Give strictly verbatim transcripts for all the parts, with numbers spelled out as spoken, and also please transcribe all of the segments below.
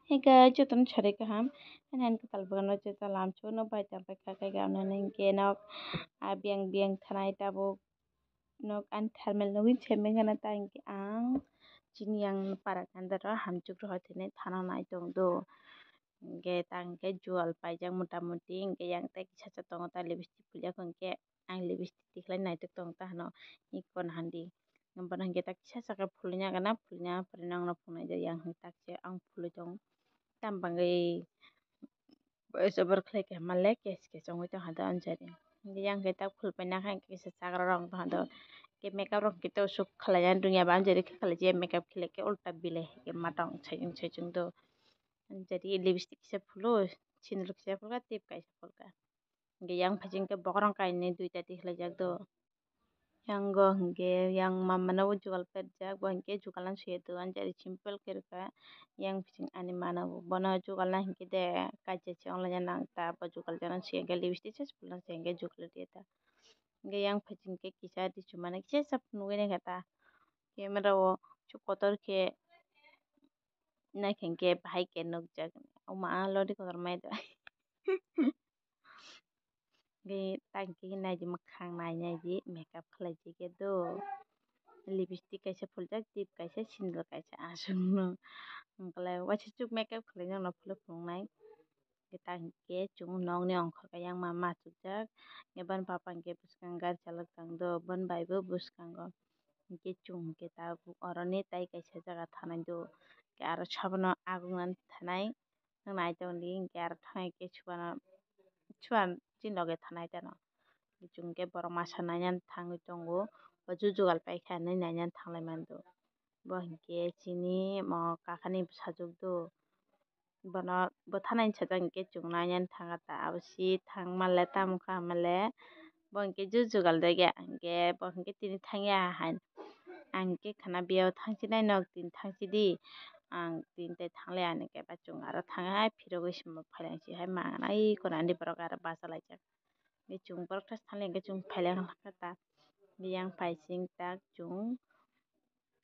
Hey guys, jotono sarai kaham. Ani ani kwtal bwkano joto lamsono bai tang pai kha khe gana nang khe nok a biyang biyang thanai tabuk nok ani thermal nugwi se mengana ta hinkhe ang chini yang para kandaro hamchuk rohor thani thana nai tong do. Hinkhe ta hinkhe jual paijak mota moti hinkhe yang tei kisa sa tongo ta lipstick puljak hinkhe. Ang lipstick tikhlai naitok tong ta hano, iko na handi. Bono hinkhe tak kisa saka phulwi nangana, phulwi nang pore nokno phunai de yang hinkhe tak se ang phulwi tong. Tam bangwi voice over khlai kha male kes kes wngwi tong hado anjari. Yang hinkhe tak phulpai nangkha hinkhe kisa chagra rok tong hado. Ke makeup rok hinkhe to suk khlai ya rwngya ba anjari khe khlai ya makeup khlai khe ulta bilai hinkhe matong saichung saichung do. Anjari lipstick kisa phulwi, sindur kisa phulkha, tip kaisa phulkha. Hinkhe yang phaising khe bokorong kainwi duita tikhlaijak do. Yang go hinkhe yang mama no jugal pet jak, bo hinkhe jugal no suya do, ani jari simple khe rwkha. Yang phaising ani mano bo, bono jugal na hinkhe de kaisa se onglaina nang ta, bo jugal jana suya hinkhe lipstick se phulna suya hinkhe jugal riya ta. Hinkhe yang phaising khe kisa risu mani kisa sa nugwi naikha ta. Camera o su kotor khe naikha hinkhe bahai khe nukjak, o ma lodi kotor mai do. Ge tang khe nai di mwkhang nai nai di makeup khlai di khe do. Lipstick kaisa phuljak, tip kaisa, sindur kaisa aswk no. Wngkhe lai waisa chuk makeup khlai nang no phuluk phunuk nai. Ge tang khe chwng nok ni ongkhor khe yang ma ma chukjak. Ge ban papa hwnkhe bwskang gari chalok tang do, ban bai bo bwskango. Hwnkhe chwng hwnkhe tabuk oroni tai kaisa jaga thanai do. Hwnkhe aro sabono agungna thanai. Nai tongdi hinkhe aro thangwi khe suana, suan chini loge thanai tano. Chwng khe borok masa nainani thangwi tongo, o jujugal paikha hinwi nainani thanglai mando. Bo hinkhe chini mo kakhani bwsajwk do, bono bo thanani sajak hinkhe chwng nainani thangkha ta, abo si thangmale tamo kha hinmale. Bo hinkhe jujugal dege, hinkhe bo hinkhe tini thangya hain. Ang hinkhe khana biyao thangsinai nok tini thangsidi. Ang tini tai thanglai ani khe bachung aro thang hai phirogwi simo phaileng si hai manganai kono ani borok aro bachalaijak. Hinkhe chwng borok thas thanglai hinkhe chwng phaileng kha ta. Yang phaising tak chwng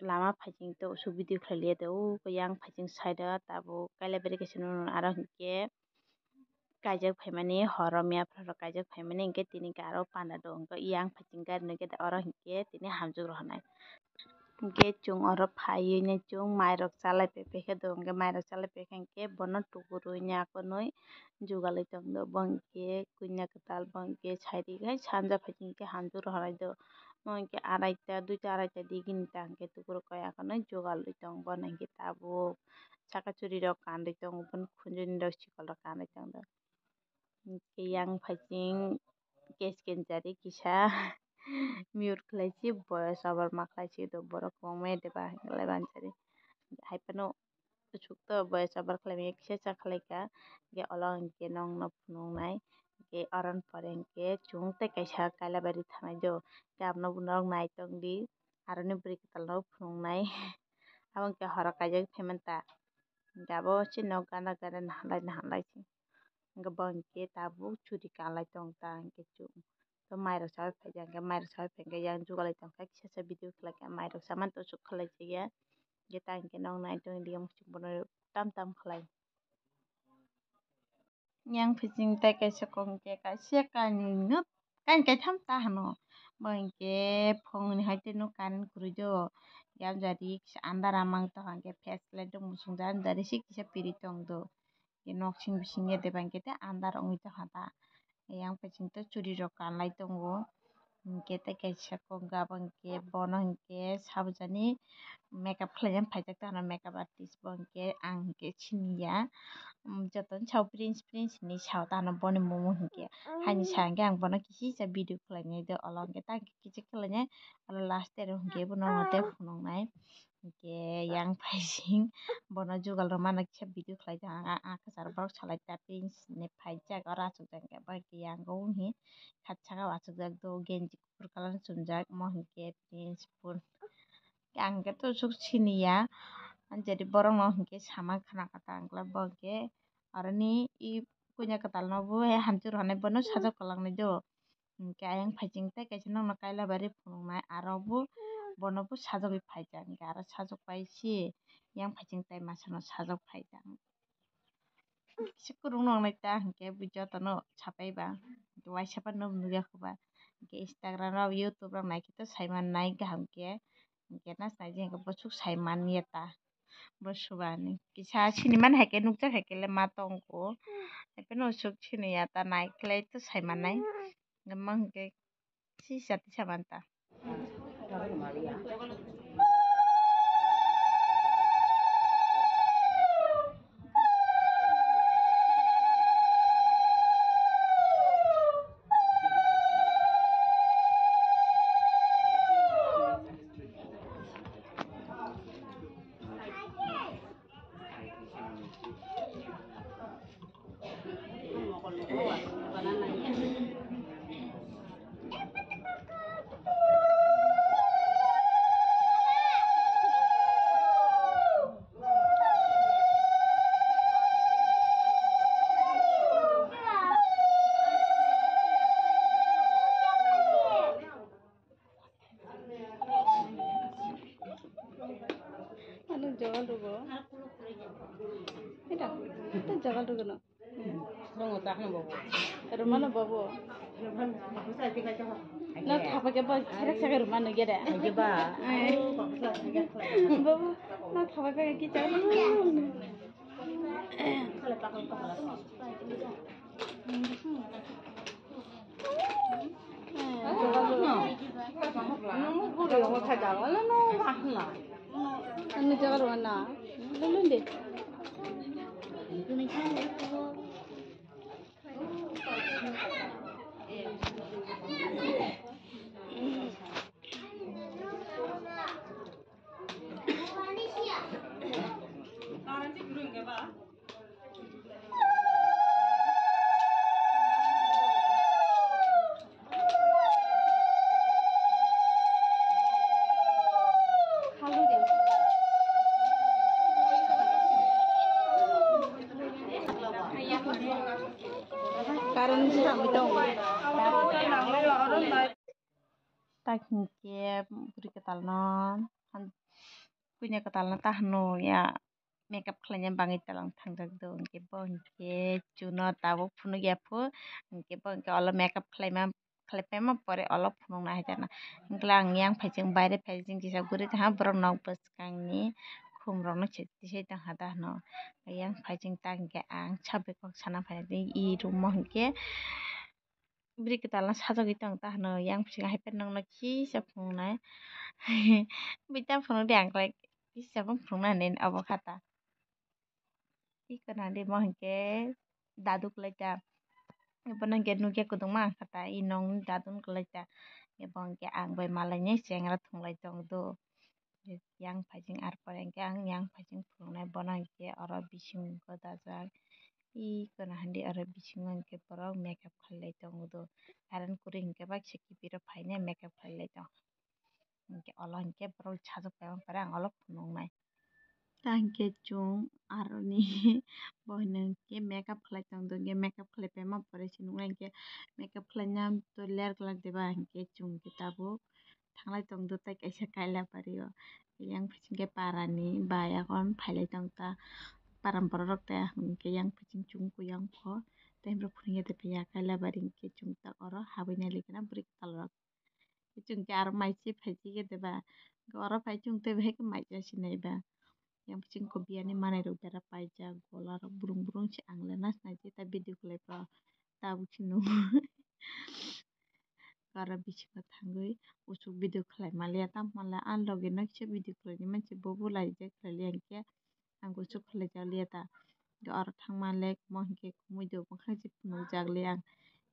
lama phaising to usuk video khlai liya de, o yang phaising side o tabuk kailabari kaisa nung aro hinkhe kaijak phaimani horo miya phra rok kaijak phaimani hinkhe tini khe aro panda do hinkhe yang phaising gari no khe oro hinkhe tini hamjwk rohornai. Hinkhe chwng oro phaiwi nai chwng mairok chalai pai pai khe do hinkhe mairok chalai pai kha hinkhe bono tukurwi nai akonwi jugalwi tongdo bo hinkhe kanya kwtal bo hinkhe side o hai sanja phaising khe hamjwk rohornai do. Mo hinkhe araita duita araita digini ta hinkhe tukurwi kaya akonwi jugalwi tong bono hinkhe tabuk saka churi rok kanwi tongo boni khunjuni rok sikol rok kanwi tongdo. Hinkhe yang phaising case kenchari kisa mute khlai si voice over ma khlai si do borok kwbangma ya deba hinlai bansari. Hai phano usuk to voice over khlai maya kisa cha khlai kha. Hinkhe olo hinkhe nokno phunuknai hinkhe oro ni pore hinkhe chwng tei kaisa kailabari thanai do. Hinkhe abono bo norok nai tongdi aroni bwrwi kwtal no phunuknai. Abo hinkhe horo kaijak phaimani ta. Hinkhe abo se nok gana gana naharlai naharlai se. Hinkhe bo hinkhe tabuk churi kanlai tong ta hinkhe chwng. To mairok saui phaikha hinkhe mairok saui phaikha yang jugalai tongkha kisa sa video khlaikha mairok samani to chuk khlai chaya. Hinkhe ta hinkhe nok nai tongdi muchung bono tam tam khlai. Yang phaising tei kaisa kok hinkhe kaisa kainwi no kain kaitham ta hano. Bo hinkhe phone ni hai tei no current kwrwi do. Yang jari kisa andar amang tongkha hinkhe flashlight rok muchungjak jari se kisa piri tong do. Hinkhe noksing bising ya deba hinkhe tei andar wngwi tongkha ta. Yang phaising to churi rok kanlai tongo. Hinkhe tei kaisa kok gabang hinkhe bono hinkhe sabujani makeup khlaina phaijak ta hwnwi makeup artist bo hinkhe ang hinkhe siniya. Jotono sao prince prince hinwi sao ta hwnwi boni mumu hinkhe. Haini sa hinkhe ang bono kisa video khlainai de olo hinkhe ta hinkhe kichik khlainai olo last day rok hinkhe bono tei phunuknai. Hinkhe yang phaising bono jugal rok mano kisa video khlai tong ang, a kwcharo borok salai ta prince hinwi phaijak oro achukjak hinkhe bo hinkhe yang o wngwi khat saka o achukjak do genji. Purkhe kalar chumjak, omo hinkhe prince pun. Ang khe to suk siniya, jodi borok no hinkhe sama khna kha ta, ang khe bo hinkhe aroni i kanya kwtal no bo hamchwk rwnai bono sajak kwlangnai do. Hinkhe ayang phaising tei kaisa nokno kailabari phunuknai, aro bo bono bo sajagwi phaijak, hinkhe aro sajak pai se yang phaising tei masa no sajak phaijak. Kisa kwrwng no wngnai ta, hinkhe bo jotono sapai ba, waisa phano nukya kho ba. Hinkhe Instagram rok, YouTube rok naikhe to saiman nai kaham khe, hinkhe na sai je hinkhe bwswk saiman ya ta. Bo subani kisa sinimani hai khe nukjak hai khe le ma tongo. Haikhe no usuk siniya ta, naikhlai to saimanai. Hwnkhe sisa tisa manta. Ano jogal rugo. Eta, eta jogal rugo no. Songo ta hano bobo. Romano bobo. Na thapa ke ba kherek sa ke romano gede. Aje ba. Bobo, na thapa ke ki cha. Ano jaga rw na. Lulun de. Karon samwi tongo. Tak hinkhe bwrwi kwtalno, puina kwtalno ta hwnwi ya makeup khlaina bagwi tei lang thangjak do, hinkhe bo hinkhe chuno tabuk phunukya phu, hinkhe bo hinkhe olo makeup khlaima, khlaipaima pore olo phunukna hai jana. Hinkhe ang yang phai chwng baire phai chwng kisa guri tongha, borok nok bwskangni khumrokno se tisai tongha da hwno. Yang phai chwng ta hinkhe ang sabwi kok sana phai i room o hinkhe. Bwrwi kwtalno sajagwi tong ta hwno, yang bising hai phano nokno kisa phunuknai. Bui ta phunukdi ang khlai kisa phano phunukna hinwi obo kha ta. Iko nang di mo hinkhe dadu kwlai ta. Bono hinkhe nukya kwdwkma ang kha ta, i nokni dadu kwlai ta. Bo hinkhe ang bai malainai chengra thwnglai tong do. Yang phai chwng, ar pore hinkhe ang yang phai chwng phunuknai, bono hinkhe oro bisingo dajak. I kono handi oro bisingo hinkhe borok makeup khailai tongo do. Current kwrwi hinkhe baksa kipiro phainai makeup khailai tongo. Hinkhe olo hinkhe borok sajak paima pore ang olo phunuknai. Ta hinkhe chwng aroni bo hwnwi hinkhe makeup khlai tong do, hinkhe makeup khlai paima pore se nuknai hinkhe makeup khlaina to ler glak de ba, hinkhe chwng khe tabuk thanglai tong do tei kaisa Kailabari o. Yang phaising khe parani bai agon phailai tong ta, param borok rok tei hinkhe yang phaising chwng kuyang pho tei borok phunukya tei phiya Kailabari hinkhe chwng ta oro habwi nai likhe na bwrwi kwtal rok. Chwng khe aro mai se phai si khe de ba, oro phai chwng tei bahai khe mai cha sinai ba. Yang bising kho biyani manai rok bera paijak, gola rok brung brung se ang le na sinai se ta video khlai pho tabuk se nung. Aro bisingo thangwi usuk video khlai maliya, tamo le ani logi no kisa video khlai ni manse bo bo laijak khlai liya hinkhe. Ang kuchuk khlai jak liya ta. Hinkhe oro thangma le mo hinkhe kumui do bwkhak se phunuk jak liya ang.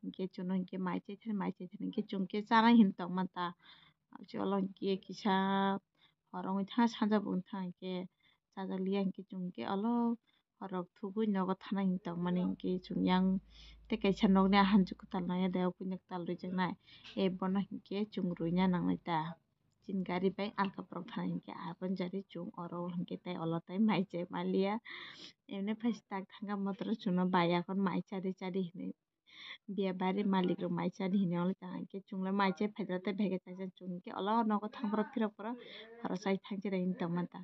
Hinkhe chuno hinkhe mai chai thani, mai chai thani hinkhe chwng khe chanai hin tongma ta. Chwlo hinkhe kisa hor wngwi thang sanja bo wng thang hinkhe chajak liya hinkhe chwng khe olo horok thugwi nogo thana hin tongmani hinkhe chwng yang tei kaisa nokni a hanjik kwtal nai ya de o puila kwtal rwijaknai. E bono hinkhe chwng rwina nangnai ta. Chini gari bai alka borok thana hinkhe aboni jari chwng oro hinkhe tei olo tei mai chai maliya. Emne phaisi tak thangkha motor o chwngno bai akhon mai chadi chadi hinwi. Biya bari malik rok mai chadi hinwi olo tong hinkhe chwngno mai chai phaida tei bhege chaijak chwng hinkhe olo nogo thang borok phirok borok horo chai thang chiri hinwi tongmanta.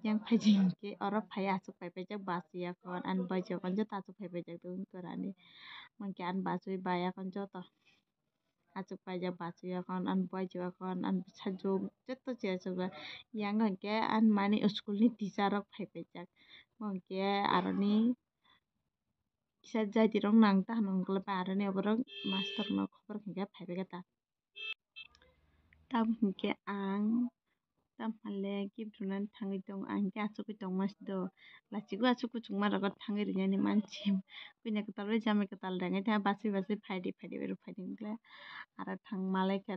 Yang phaijak hinkhe oro phai achuk pai paijak bachwi akhon ani bwsajwk akhon joto achuk pai paijak tong torani. Hinkhe ani bachwi bai akhon joto achuk paijak bachwi akhon ani bwsajwk akhon ani bwsajwk joto chair achuk jak. Yang hinkhe ani mani school ni teacher rok phai paijak. Hinkhe aroni kisa jaitirok nang ta hwnwi hwnkhai aroni oborok master no khobor khaikhe phaibaikha ta. Tamo hinkhe ang tamo le gift rwnani thangwi tongo, ang khe achugwi tongma si do. Lachigo achuk kuchukma rogo thangwi rwnani mansi. Buini kwtal bai jamai kwtal rengwi tha bachwi bachwi phaidi phaidi bai rw phaidi hwnkhai aro thang malaikha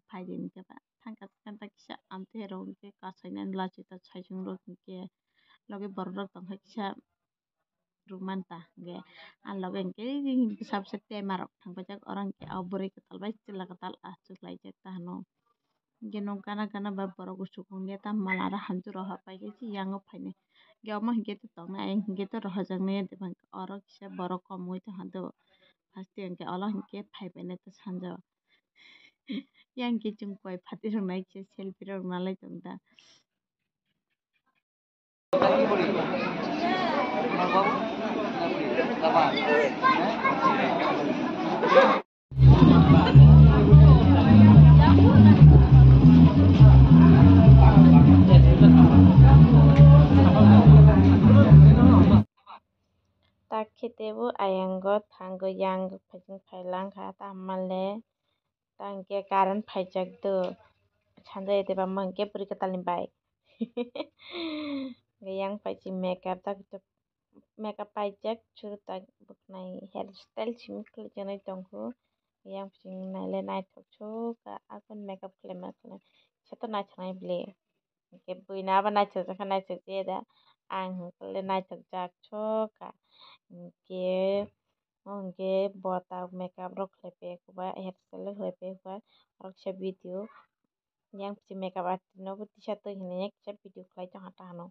phaidi hwnkhai ba thangkha thangkha kisa amtwi rok hwnkhe kasainani lachi ta saichung rok hwnkhe logi borok rok tongkha kisa. Rwmanta hwnkhe a loge hwnkhe bwsa bwsa tema rok thang paijak oro hwnkhe o bwrwi kwtal bai chwla kwtal achuklaijak ta hwno. Hwnkhe nok gana gana ba borok usuk ongya ta mala aro hamjwk rok hapai khe yango phainai. Hwnkhe omo hwnkhe to tongnai ayang hwnkhe to rohorjaknai ya de bang oro kisa borok kom oi tongkha do. Haste hwnkhe olo hwnkhe phaibainai ta sanjao. Yang hwnkhe chwng koi phatwi rok nai kisa selfie rok nalai tong ta. Tak khe tebo ayango thango yang phaiching phai langkha ta hamale. Ta hwnkhe current phaijak do. Sanjai de bama hwnkhe bwrwi kwtalni bai. Hwnkhe yang phaichi makeup ta makeup paijak chwrwk ta bwkhnai hair style simi khwlaijaknai tongkhu. Yang phaichi naile naithok sukha akon makeup khwlaima khwlai. Kisa to naithoknai bwle. Hwnkhe buino abo naithokjakha naithokjaya da. Ang hwnkhe le naithokjak sukha. Hwnkhe Hwnkhe bo ta makeup rok khlai paiya khe ba hair style rok khlai paiya khe ba oro kisa video yang kisa makeup artist no bo tisa twi hinwi kisa video khlai tongkha ta hwno.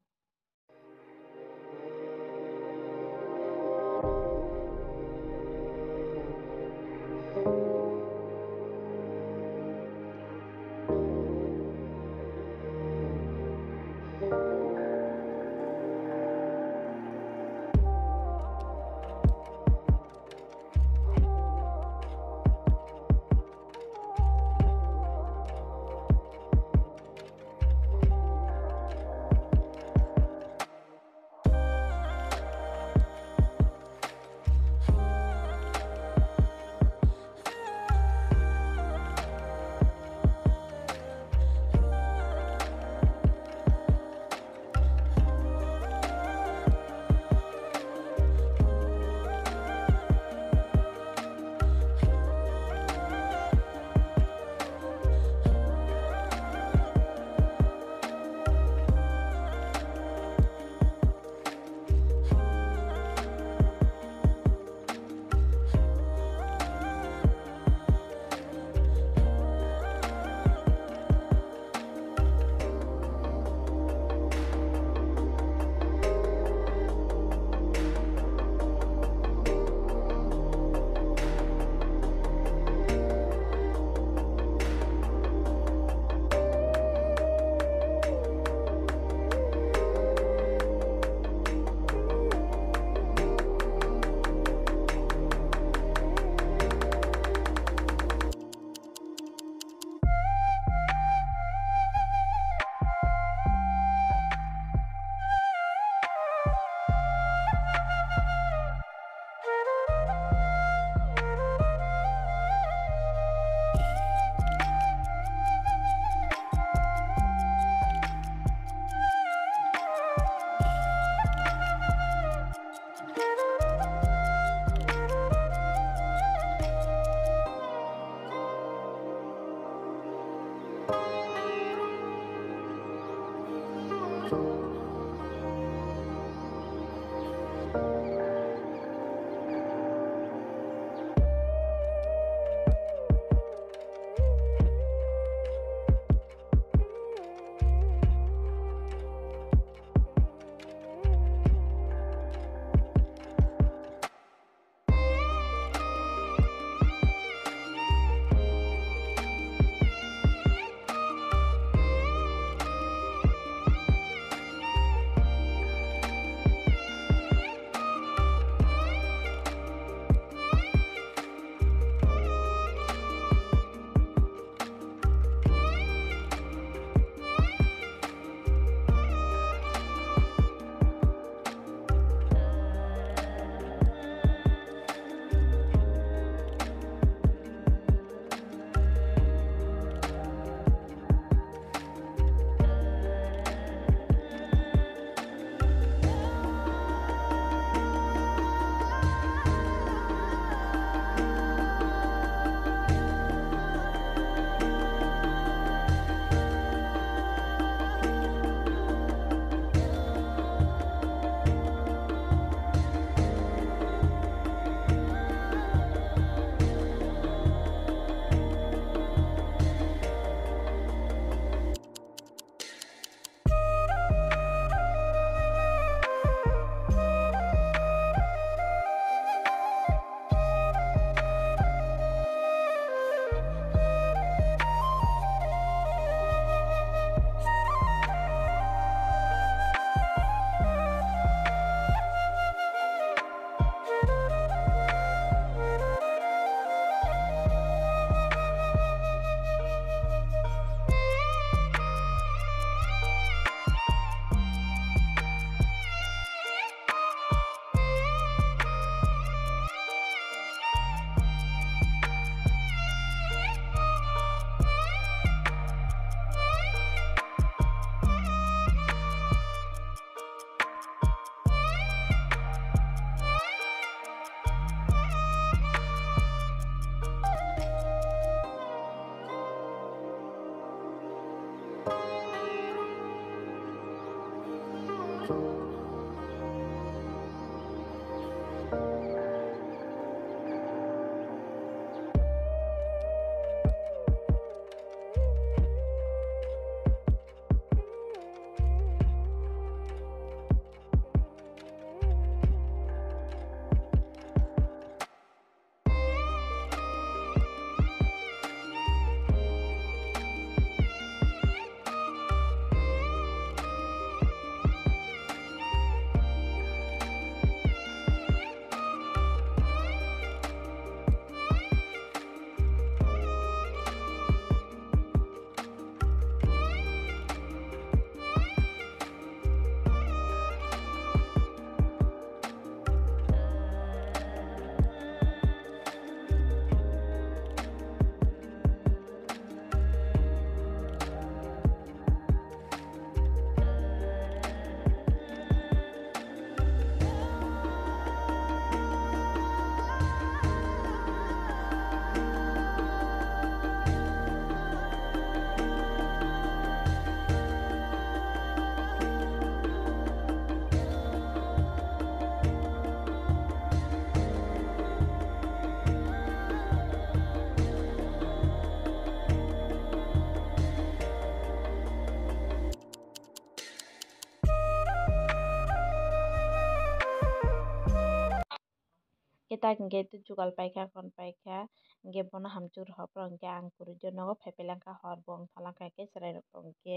Khe tak hwnkhe jugal paikha, kon paikha, hwnkhe bono hamchwk rwhok phuru hwnkhe ang kwrwidi nogo phaipai langkha, hor bo wng thalangkha, hwnkhe chwrairok bo hwnkhe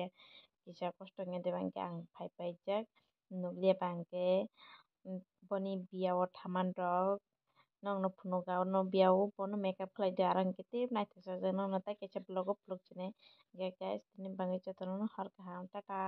kisa kosto wngya de ba hwnkhe ang phaipaijak. Nukliya ba hwnkhe boni biyao thaman rok nokno phunukha, ono biyao bono makeup khlai di, aro hwnkhe tei naithokjak, nokno tei kaisa vlog o phunuk sinai. Hwnkhe guys, tini bagwi jotono hor kaham, tata.